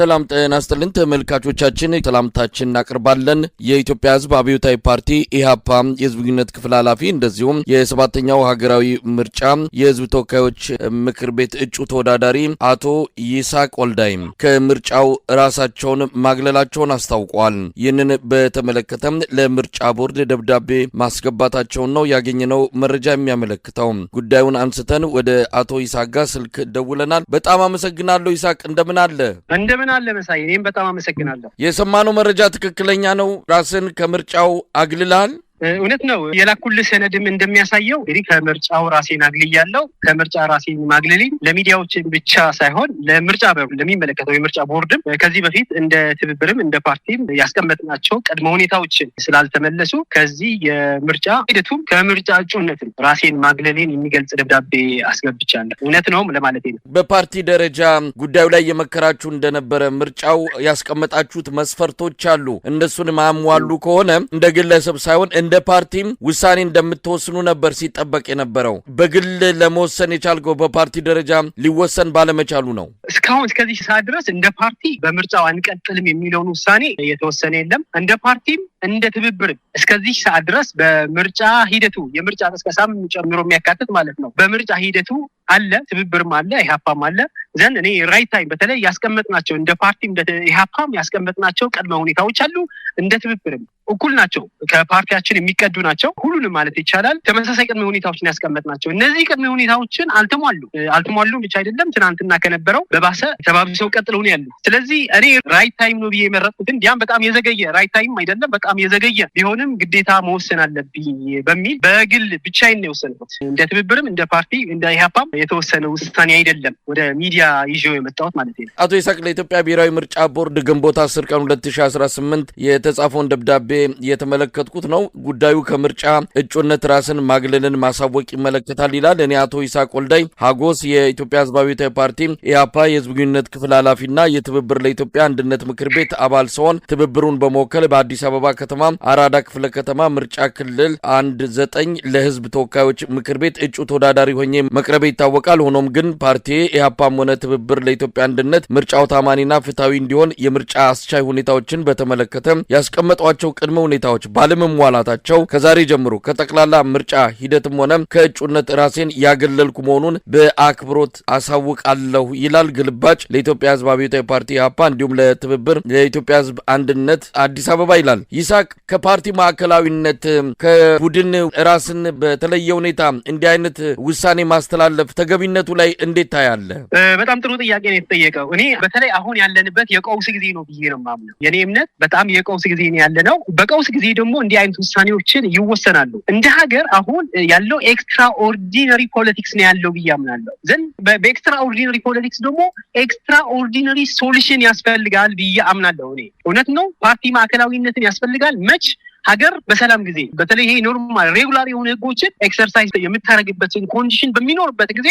ሰላም ጤና ይስጥልን ተመልካቾቻችን፣ ሰላምታችን እናቀርባለን። የኢትዮጵያ ሕዝብ አብዮታዊ ፓርቲ ኢህአፓ የህዝብ ግንኙነት ክፍል ኃላፊ እንደዚሁም የሰባተኛው ሀገራዊ ምርጫ የህዝብ ተወካዮች ምክር ቤት እጩ ተወዳዳሪ አቶ ይስሐቅ ወልዳይም ከምርጫው ራሳቸውን ማግለላቸውን አስታውቀዋል። ይህንን በተመለከተም ለምርጫ ቦርድ ደብዳቤ ማስገባታቸውን ነው ያገኘነው መረጃ የሚያመለክተው። ጉዳዩን አንስተን ወደ አቶ ይስሐቅ ጋር ስልክ ደውለናል። በጣም አመሰግናለሁ ይስሐቅ፣ እንደምን አለ? እንደምን አለ መሳይ? እኔም በጣም አመሰግናለሁ። የሰማነው መረጃ ትክክለኛ ነው? ራስን ከምርጫው አግልለሃል? እውነት ነው። የላኩልህ ሰነድም እንደሚያሳየው እንግዲህ ከምርጫው ራሴን አግልያለሁ። ከምርጫ ራሴን ማግለሌን ለሚዲያዎች ብቻ ሳይሆን ለምርጫ ለሚመለከተው የምርጫ ቦርድም ከዚህ በፊት እንደ ትብብርም እንደ ፓርቲም ያስቀመጥናቸው ቅድመ ሁኔታዎችን ስላልተመለሱ ከዚህ የምርጫ ሂደቱም ከምርጫ እጩነትም ራሴን ማግለሌን የሚገልጽ ደብዳቤ አስገብቻለሁ። እውነት ነው ለማለት ነው። በፓርቲ ደረጃ ጉዳዩ ላይ የመከራችሁ እንደነበረ ምርጫው ያስቀመጣችሁት መስፈርቶች አሉ። እነሱን ማሟሉ ከሆነ እንደ ግለሰብ ሳይሆን እንደ ፓርቲም ውሳኔ እንደምትወስኑ ነበር ሲጠበቅ የነበረው። በግል ለመወሰን የቻልከው በፓርቲ ደረጃ ሊወሰን ባለመቻሉ ነው። እስካሁን እስከዚህ ሰዓት ድረስ እንደ ፓርቲ በምርጫው አንቀጥልም የሚለውን ውሳኔ የተወሰነ የለም። እንደ ፓርቲም እንደ ትብብርም እስከዚህ ሰዓት ድረስ በምርጫ ሂደቱ የምርጫ ቅስቀሳም ጨምሮ የሚያካትት ማለት ነው። በምርጫ ሂደቱ አለ፣ ትብብርም አለ፣ ኢህአፓም አለ። Then እኔ right time በተለይ ያስቀመጥናቸው እንደ ፓርቲም እንደ ኢህአፓም ያስቀመጥናቸው ቅድመ ሁኔታዎች አሉ። እንደ ትብብርም እኩል ናቸው፣ ከፓርቲያችን የሚቀዱ ናቸው። ሁሉንም ማለት ይቻላል ተመሳሳይ ቅድመ ሁኔታዎችን ያስቀመጥናቸው። እነዚህ ቅድመ ሁኔታዎችን አልተሟሉ አልተሟሉም ብቻ አይደለም፣ ትናንትና ከነበረው በባሰ ተባብሰው ቀጥለው ነው ያሉ። ስለዚህ እኔ right time ነው ብዬ የመረጥኩትን ያም በጣም የዘገየ right time አይደለም፣ በጣም የዘገየ ቢሆንም ግዴታ መወሰን አለብኝ በሚል በግል ብቻዬን ነው የወሰንኩት። እንደ ትብብርም እንደ ፓርቲ እንደ ኢህአፓም የተወሰነ ውሳኔ አይደለም ወደ ሚዲያ ይዤው የመጣሁት ማለት ነው። አቶ ይስሐቅ፣ ለኢትዮጵያ ብሔራዊ ምርጫ ቦርድ ግንቦት 10 ቀን 2018 የተጻፈውን ደብዳቤ የተመለከትኩት ነው። ጉዳዩ ከምርጫ እጩነት ራስን ማግለልን ማሳወቅ ይመለከታል ይላል። እኔ አቶ ይስሐቅ ወልዳይ ሀጎስ የኢትዮጵያ ሕዝባዊ አብዮታዊ ፓርቲ ኢህአፓ የህዝብ ግንኙነት ክፍል ኃላፊና የትብብር ለኢትዮጵያ አንድነት ምክር ቤት አባል ሲሆን ትብብሩን በመወከል በአዲስ አበባ ከተማ አራዳ ክፍለ ከተማ ምርጫ ክልል 1-9 ለህዝብ ተወካዮች ምክር ቤት እጩ ተወዳዳሪ ሆኜ መቅረቤ ይታወቃል። ሆኖም ግን ፓርቲ ኢህአፓም ሆነ ትብብር ለኢትዮጵያ አንድነት ምርጫው ታማኒና ፍትሐዊ እንዲሆን የምርጫ አስቻይ ሁኔታዎችን በተመለከተ ያስቀመጧቸው ቅድመ ሁኔታዎች ባለመሟላታቸው ከዛሬ ጀምሮ ከጠቅላላ ምርጫ ሂደትም ሆነ ከእጩነት ራሴን ያገለልኩ መሆኑን በአክብሮት አሳውቃለሁ ይላል። ግልባጭ ለኢትዮጵያ ህዝብ አብዮታዊ ፓርቲ ኢህአፓ እንዲሁም ለትብብር ለኢትዮጵያ ህዝብ አንድነት አዲስ አበባ ይላል። ይስሐቅ፣ ከፓርቲ ማዕከላዊነት ከቡድን ራስን በተለየ ሁኔታ እንዲህ አይነት ውሳኔ ማስተላለፍ ተገቢነቱ ላይ እንዴት ታያለህ? በጣም ጥሩ ጥያቄ ነው የተጠየቀው። እኔ በተለይ አሁን ያለንበት የቀውስ ጊዜ ነው ብዬ ነው የማምነው። የኔ እምነት በጣም የቀውስ ጊዜ ነው ያለነው። በቀውስ ጊዜ ደግሞ እንዲህ አይነት ውሳኔዎችን ይወሰናሉ። እንደ ሀገር አሁን ያለው extraordinary politics ነው ያለው ብዬ አምናለሁ። Then በ extraordinary politics ደግሞ extraordinary solution ያስፈልጋል ብዬ አምናለሁ። እኔ እውነት ነው ፓርቲ ማዕከላዊነትን ያስፈልጋል። መች ሀገር በሰላም ጊዜ በተለይ ይሄ normal regular የሆኑ ህጎችን exercise የምታደርግበትን condition በሚኖርበት ጊዜ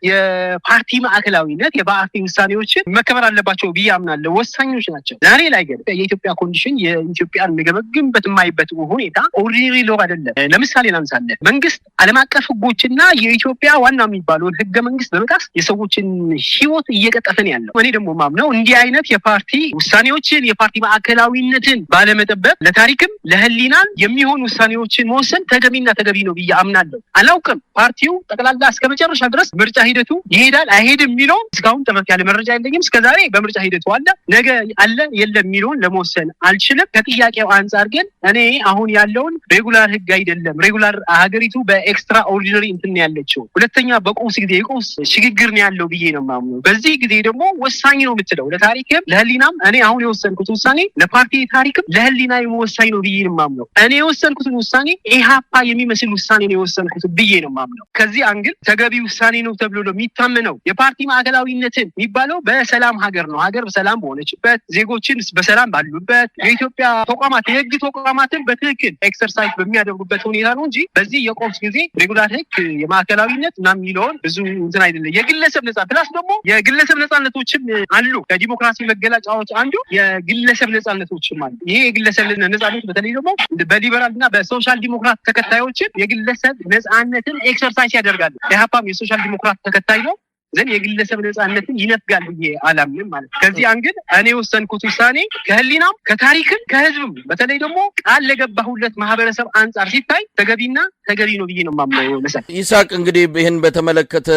የፓርቲ ማዕከላዊነት የፓርቲ ውሳኔዎችን መከበር አለባቸው ብዬ አምናለሁ። ወሳኞች ናቸው። ዛሬ ላይ ግን የኢትዮጵያ condition የኢትዮጵያን የምገመግምበት የማይበት ሁኔታ ordinary law አይደለም። ለምሳሌ ላንሳለን። መንግስት ዓለም አቀፍ ህጎችና የኢትዮጵያ ዋና የሚባለውን ህገ መንግስት በመጣስ የሰዎችን ህይወት እየቀጠፈ ነው ያለው። እኔ ደግሞ ማምነው እንዲህ አይነት የፓርቲ ውሳኔዎችን የፓርቲ ማዕከላዊነትን ባለመጠበቅ ለታሪክም ለህሊናን የሚሆን ውሳኔዎችን መወሰን ተገቢና ተገቢ ነው ብዬ አምናለሁ። አላውቅም ፓርቲው ጠቅላላ እስከ መጨረሻ ድረስ ምርጫ ሂደቱ ይሄዳል አይሄድም የሚለው እስካሁን ጥርት ያለ መረጃ የለኝም። እስከዛሬ በምርጫ ሂደቱ አለ፣ ነገ አለ የለም የሚለውን ለመወሰን አልችልም። ከጥያቄው አንጻር ግን እኔ አሁን ያለውን regular ህግ አይደለም። Regular ሀገሪቱ በ extraordinary እንትን ነው ያለችው። ሁለተኛ በቀውስ ጊዜ የቀውስ ሽግግር ነው ያለው ብዬ ነው የማምነው። በዚህ ጊዜ ደግሞ ወሳኝ ነው የምትለው ለታሪክም ለህሊናም እኔ አሁን የወሰንኩት ውሳኔ ለፓርቲ ታሪክም ለህሊና ወሳኝ ነው ብዬ ነው የማምነው። እኔ የወሰንኩትን ውሳኔ ኢህአፓ የሚመስል ውሳኔ ነው የወሰንኩት ብዬ ነው የማምነው። ከዚህ angle ተገቢ ውሳኔ ነው ተብሎ ነው የሚታመነው። የፓርቲ ማዕከላዊነትን የሚባለው በሰላም ሀገር ነው። ሀገር በሰላም በሆነችበት፣ ዜጎችን በሰላም ባሉበት፣ የኢትዮጵያ ተቋማት የህግ ተቋማትን በትክክል exercise በሚያደርጉበት ሁኔታ ነው እንጂ በዚህ የቀውስ ጊዜ regular ህግ የማዕከላዊነት እና የሚለውን ብዙ እንትን አይደለም። የግለሰብ ነጻ plus ደግሞ የግለሰብ ነጻነቶችም አሉ። ከዲሞክራሲ መገለጫዎች አንዱ የግለሰብ ነጻነቶችም አሉ። ይሄ የግለሰብ ነጻነት በተለይ ደግሞ በሊበራል እና በ social democrat ተከታዮችን የግለሰብ ነጻነትን exercise ያደርጋሉ። ኢህአፓም የ social democrat ተከታይ ነው። ዘንድ የግለሰብ ነፃነትን ይነፍጋል ብዬ አላምንም ማለት ነው። ከዚህ angle እኔ የወሰንኩት ውሳኔ ከህሊናም ከታሪክም ከህዝብም በተለይ ደግሞ ቃል ለገባሁለት ማህበረሰብ አንጻር ሲታይ ተገቢና ተገቢ ነው ብዬ ነው የማምነው። መሰል ይስሐቅ፣ እንግዲህ ይህን በተመለከተ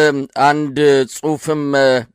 አንድ ጽሁፍም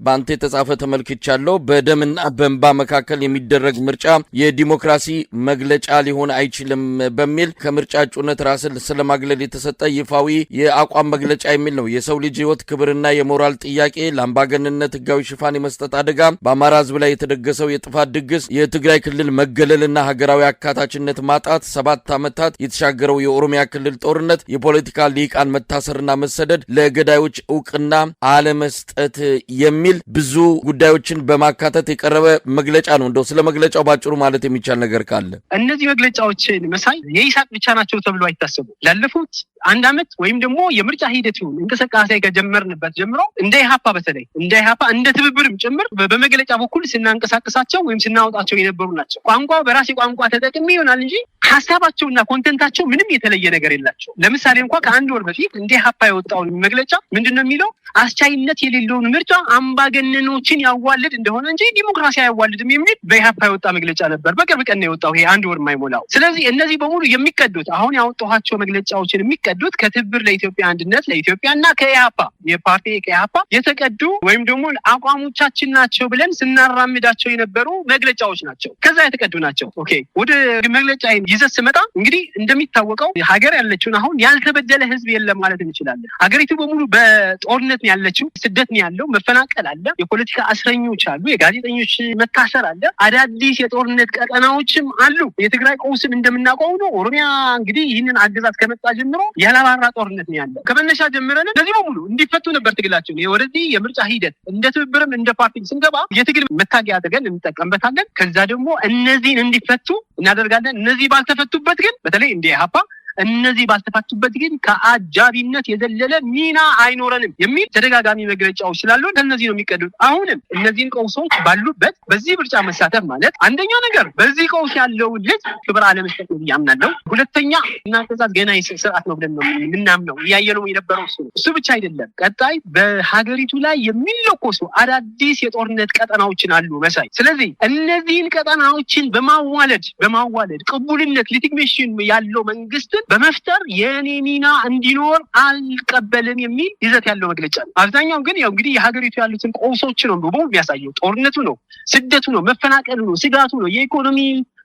በአንተ የተጻፈ ተመልክቻለሁ። በደምና በእንባ መካከል የሚደረግ ምርጫ የዲሞክራሲ መግለጫ ሊሆን አይችልም በሚል ከምርጫ እጩነት ራስን ስለማግለል የተሰጠ ይፋዊ የአቋም መግለጫ የሚል ነው። የሰው ልጅ ህይወት ክብርና የሞራል ጥያቄ፣ ለአምባገንነት ህጋዊ ሽፋን የመስጠት አደጋ፣ በአማራ ህዝብ ላይ የተደገሰው የጥፋት ድግስ፣ የትግራይ ክልል መገለልና ሀገራዊ አካታችነት ማጣት፣ 7 ዓመታት የተሻገረው የኦሮሚያ ክልል ጦርነት፣ የፖለቲካ ልሂቃን መታሰርና መሰደድ፣ ለገዳዮች እውቅና አለመስጠት የሚል ብዙ ጉዳዮችን በማካተት የቀረበ መግለጫ ነው። እንደው ስለ መግለጫው ባጭሩ ማለት የሚቻል ነገር ካለ። እነዚህ መግለጫዎችን መሳይ የይስሐቅ ብቻ ናቸው ተብሎ አይታሰቡ። ላለፉት አንድ ዓመት ወይም ደግሞ የምርጫ ሂደቱን እንቅስቃሴ ከጀመርንበት ጀምሮ እንደ ኢህአፓ በተለይ እንደ ኢህአፓ እንደ ትብብርም ጭምር በመግለጫ በኩል ስናንቀሳቀሳቸው ወይም ስናወጣቸው የነበሩ ናቸው። ቋንቋ በራሴ ቋንቋ ተጠቅሜ ይሆናል እንጂ ሀሳባቸውና content ኣቸው ምንም የተለየ ነገር የላቸው። ለምሳሌ እንኳ ከአንድ ወር በፊት እንደ ኢህአፓ የወጣውን መግለጫ ምንድነው የሚለው? አስቻይነት የሌለውን ምርጫ አምባገነኖችን ያዋልድ እንደሆነ እንጂ ዲሞክራሲ አያዋልድም የሚል በኢህአፓ የወጣ መግለጫ ነበር። በቅርብ ቀን ነው የወጣው፣ ይሄ አንድ ወር የማይሞላው። ስለዚህ እነዚህ በሙሉ የሚቀዱት አሁን ያወጣኋቸው መግለጫዎችን የሚቀዱት ከትብብር ለኢትዮጵያ አንድነት ለኢትዮጵያና ከኢህአፓ የፓርቲ ከኢህአፓ የተቀዱ ወይም ደግሞ አቋሞቻችን ናቸው ብለን ስናራምዳቸው የነበሩ መግለጫዎች ናቸው። ከዛ የተቀዱ ናቸው። Okay፣ ወደ መግለጫ ይዘት ስመጣ እንግዲህ እንደሚታወቀው ሀገር ያለችውን አሁን ያልተበደለ ህዝብ የለም ማለት እንችላለን። ሀገሪቱ በሙሉ በጦርነት ነው ያለችው፣ ስደት ነው ያለው፣ መፈናቀል አለ፣ የፖለቲካ እስረኞች አሉ፣ የጋዜጠኞች መታሰር አለ፣ አዳዲስ የጦርነት ቀጠናዎችም አሉ። የትግራይ ቀውስም እንደምናውቀው ነው። ኦሮሚያ እንግዲህ ይህንን አገዛዝ ከመጣ ጀምሮ ያላባራ ጦርነት ነው ያለው። ከመነሻ ጀምረን እነዚህ በሙሉ እንዲፈቱ ነበር ትግላችን። ወደዚህ የምርጫ ሂደት እንደ ትብብርም እንደ ፓርቲ ስንገባ የትግል መታገያ አድርገን እንጠቀምበታለን። ከዛ ደግሞ እነዚህን እንዲፈቱ እናደርጋለን። እነዚህ ባልተፈቱበት ግን በተለይ እንደ ኢህአፓ እነዚህ ባልተፈቱበት ግን ከአጃቢነት የዘለለ ሚና አይኖረንም የሚል ተደጋጋሚ መግለጫዎች ስላሉ ከእነዚህ ነው የሚቀዱት። አሁንም እነዚህን ቀውሶች ባሉበት በዚህ ምርጫ መሳተፍ ማለት አንደኛ ነገር በዚህ ቀውስ ያለውን ህዝብ ክብር አለመስጠት ነው ብዬ አምናለሁ። ሁለተኛ እና አገዛዝ ገና ስርዓት ነው ብለን ነው የምናምነው፣ እያየነው የነበረው እሱ ነው። እሱ ብቻ አይደለም፣ ቀጣይ በሀገሪቱ ላይ የሚለኮሱ አዳዲስ የጦርነት ቀጠናዎችን አሉ መሳይ። ስለዚህ እነዚህን ቀጠናዎችን በማዋለድ ቅቡልነት legitimation ያለው መንግስትን በመፍጠር የኔ ሚና እንዲኖር አልቀበልም የሚል ይዘት ያለው መግለጫ ነው። አብዛኛው ግን ያው እንግዲህ የሀገሪቱ ያሉትን ቀውሶች ነው በሙሉ የሚያሳየው። ጦርነቱ ነው፣ ስደቱ ነው፣ መፈናቀሉ ነው፣ ስጋቱ ነው፣ የኢኮኖሚ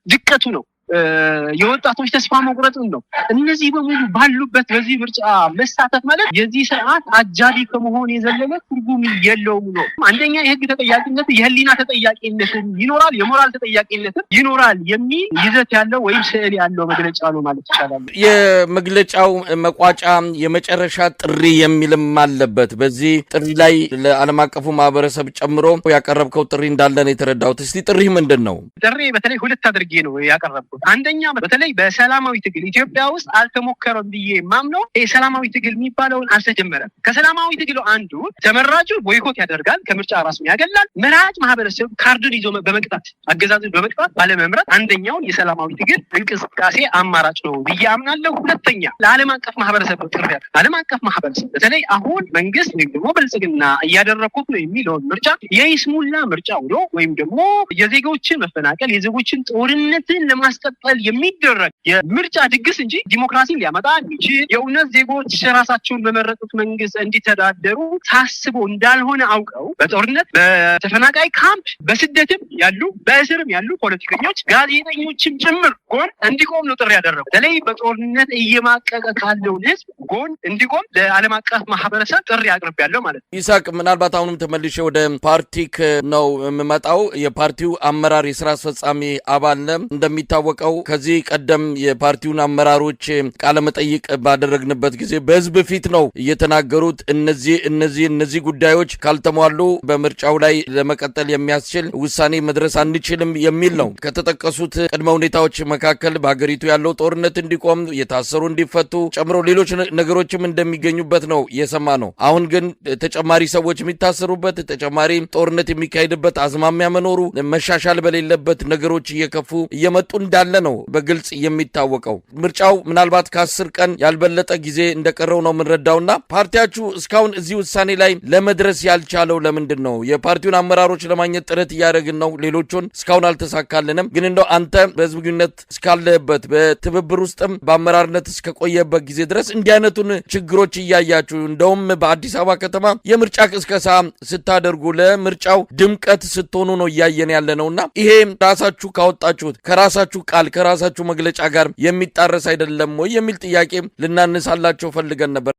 ድቀቱ ነው፣ የወጣቶች ተስፋ መቁረጡን ነው። እነዚህ በሙሉ ባሉበት በዚህ ምርጫ መሳተፍ ማለት የዚህ ስርዓት አጃቢ ከመሆን የዘለለ ትርጉም የለውም ነው። አንደኛ የህግ ተጠያቂነት፣ የህሊና ተጠያቂነትም ይኖራል፣ የሞራል ተጠያቂነትም ይኖራል የሚል ይዘት ያለው ወይም ስዕል ያለው መግለጫ ነው ማለት ይቻላል። የመግለጫው መቋጫ የመጨረሻ ጥሪ የሚልም አለበት። በዚህ ጥሪ ላይ ለዓለም አቀፉ ማህበረሰብ ጨምሮ ያቀረብከው ጥሪ እንዳለ ነው የተረዳሁት። እስቲ ጥሪ ምንድን ነው? ጥሪ በተለይ ሁለት አድርጌ ነው ያቀረብኩት። አንደኛ በተለይ በሰላማዊ ትግል ኢትዮጵያ ውስጥ አልተሞከረም ብዬ የማምነው የሰላማዊ ትግል የሚባለውን አልተጀመረም። ከሰላማዊ ትግሉ አንዱ ተመራጩ boycott ያደርጋል፣ ከምርጫ ራሱን ያገላል። መራጭ ማህበረሰብ ካርዱን ይዞ በመቅጣት አገዛዙን በመቅጣት ባለመምረጥ አንደኛውን የሰላማዊ ትግል እንቅስቃሴ አማራጭ ነው ብዬ አምናለሁ። ሁለተኛ ለዓለም አቀፍ ማህበረሰብ ጥሪ፣ ዓለም አቀፍ ማህበረሰብ በተለይ አሁን መንግስት ወይም ደግሞ ብልጽግና እያደረኩት ነው የሚለውን ምርጫ የይስሙላ ምርጫ ብሎ ወይም ደግሞ የዜጎችን መፈናቀል የዜጎችን ጦርነትን ለማስቀጠል የሚደረግ የምርጫ ድግስ እንጂ ዲሞክራሲን ሊያመጣ የሚችል የእውነት ዜጎች ራሳቸውን በመረጡት መንግስት እንዲተዳደሩ ታስቦ እንዳልሆነ አውቀው በጦርነት በተፈናቃይ ካምፕ በስደትም ያሉ በእስርም ያሉ ፖለቲከኞች ጋዜጠኞችም ጭምር ጎን እንዲቆም ነው ጥሪ ያደረጉ። በተለይ በጦርነት እየማቀቀ ካለውን ህዝብ ጎን እንዲቆም ለዓለም አቀፍ ማህበረሰብ ጥሪ አቅርቤያለሁ ማለት ነው። ይስሐቅ፣ ምናልባት አሁንም ተመልሼ ወደ ፓርቲክ ነው የምመጣው። የፓርቲው አመራር የስራ አስፈጻሚ አባል ነህ። እንደሚታወቀው ከዚህ ቀደም የፓርቲውን አመራሮች ቃለ መጠይቅ ባደረግንበት ጊዜ በህዝብ ፊት ነው እየተናገሩት። እነዚህ ጉዳዮች ካልተሟሉ በምርጫው ላይ ለመቀጠል የሚያስችል ውሳኔ መድረስ አንችልም የሚል ነው። ከተጠቀሱት ቅድመ ሁኔታዎች መካከል በሀገሪቱ ያለው ጦርነት እንዲቆም፣ የታሰሩ እንዲፈቱ ጨምሮ ሌሎች ነገሮችም እንደሚገኙበት ነው የሰማ ነው። አሁን ግን ተጨማሪ ሰዎች የሚታሰሩበት፣ ተጨማሪ ጦርነት የሚካሄድበት አዝማሚያ መኖሩ፣ መሻሻል በሌለበት ነገሮች እየከፉ እየመጡ እንዳለ እንዳለ ነው በግልጽ የሚታወቀው። ምርጫው ምናልባት ከ10 ቀን ያልበለጠ ጊዜ እንደቀረው ነው የምንረዳውና ፓርቲያችሁ እስካሁን እዚህ ውሳኔ ላይ ለመድረስ ያልቻለው ለምንድን ነው? የፓርቲውን አመራሮች ለማግኘት ጥረት እያደረግን ነው። ሌሎቹን እስካሁን አልተሳካልንም። ግን እንደው አንተ በህዝብ ግንኙነት እስካለህበት፣ በትብብር ውስጥም በአመራርነት እስከቆየበት ጊዜ ድረስ እንዲህ አይነቱን ችግሮች እያያችሁ፣ እንደውም በአዲስ አበባ ከተማ የምርጫ ቅስቀሳ ስታደርጉ፣ ለምርጫው ድምቀት ስትሆኑ ነው እያየን ያለ ነውና ይሄ ራሳችሁ ካወጣችሁት ከራሳችሁ ቃል፣ ከራሳችሁ መግለጫ ጋር የሚጣረስ አይደለም ወይ የሚል ጥያቄ ልናነሳላቸው ፈልገን ነበር።